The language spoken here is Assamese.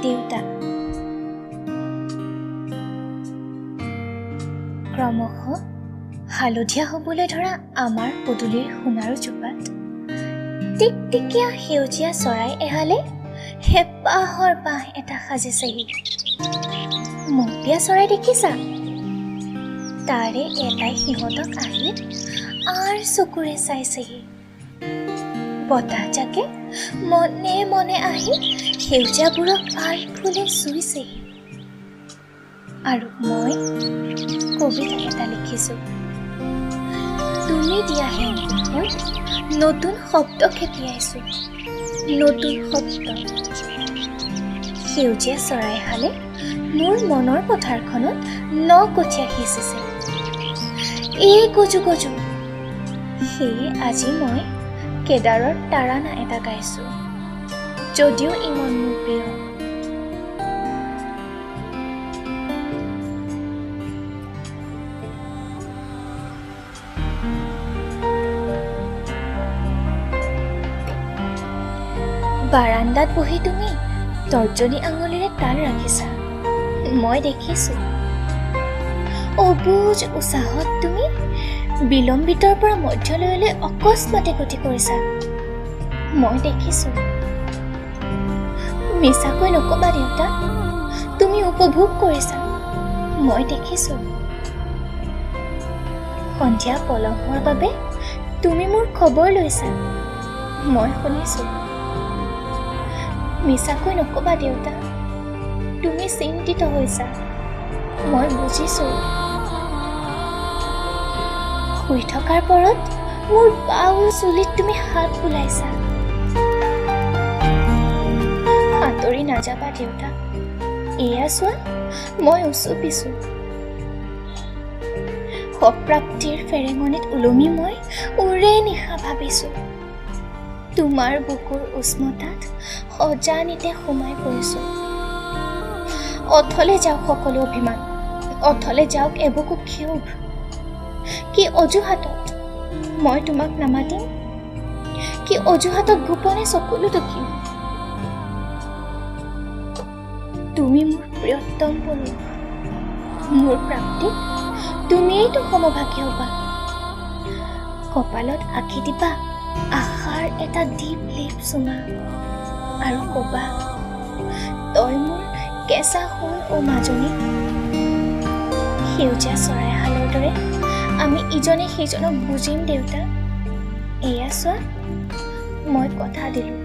দেউতা। ক্ৰমশঃ হালধীয়া হ'বলৈ ধৰা আমাৰ পদূলিৰ সোণাৰু জোপাত টিকটিকীয়া সেউজীয়া চৰাই এহালে হেঁপাহৰ বাঁহ এটা সাজিছেহি। মপীয়া চৰাই দেখিছা? তাৰে এটাই সিহঁতক আহি আঁৰ চকুৰে চাইছেহি। বতাহজাকে মনে মনে আহি সেউজীয়াবোৰক আলফুলে চুইছেহি। আৰু মই কবিতা এটা লিখিছোঁ। তুমি দিয়া হেমকোষত নতুন শব্দ খেপিয়াইছোঁ, নতুন শব্দ। সেউজীয়া চৰাইহালে মোৰ মনৰ পথাৰখনত ন কঠীয়া সিঁচিছে। এই গজু গজু। সেয়ে আজি মই কেদাৰৰ তাৰানা এটা গাইছোঁ, যদিও ইমান মোৰ প্ৰিয়। বাৰাণ্ডাত বহি তুমি তৰ্জনী আঙুলিৰে তাল ৰাখিছা, মই দেখিছোঁ। অবুজ উৎসাহত তুমি বিলম্বিতৰ পৰা মধ্যলয়লৈ অকস্মাতে গতি কৰিছা, মই দেখিছোঁ। মিছাকৈ নকবা দেউতা, তুমি উপভোগ কৰিছা, মই দেখিছোঁ। সন্ধিয়া পলম হোৱাৰ বাবে তুমি মোৰ খবৰ লৈছা, মই শুনিছোঁ। মিছাকৈ নকবা দেউতা, তুমি চিন্তিত হৈছা, মই বুজিছোঁ। শুই থকাৰ পৰত মোৰ বাউল চুলিত তুমি হাত বুলাইছা। আঁতৰি নাযাবা দেউতা, এয়া চোৱা মই উচুপিছোঁ। সপ্ৰাপ্তিৰ ফেৰেঙনিত ওলমি মই ওৰে নিশা ভাবিছোঁ। তোমাৰ বুকুৰ উষ্মতাত অজানিতে সোমাই পৰিছোঁ। অথলে যাওক সকলো অভিমান, অথলে যাওক এবুকু ক্ষোভ। কি অজুহাতত মই তোমাক নামাতিম? কি অজুহাতত গোপনে চকুলো টুকিম? তুমি মোৰ প্ৰিয়তম পুৰুষ, মোৰ প্ৰাপ্তিত তুমিয়েইতো সমভাগী হ'বা। কপালত আঁকি দিবা আশাৰ এটা দীপ লেপ চুমা আৰু ক'বা, তই মোৰ কেঁচা সোণ অ' মাজনী। সেউজীয়া চৰাইহালৰ দৰে আমি ইজনে সিজনক বুজিম দেউতা। এয়া চোৱা, মই কথা দিলোঁ।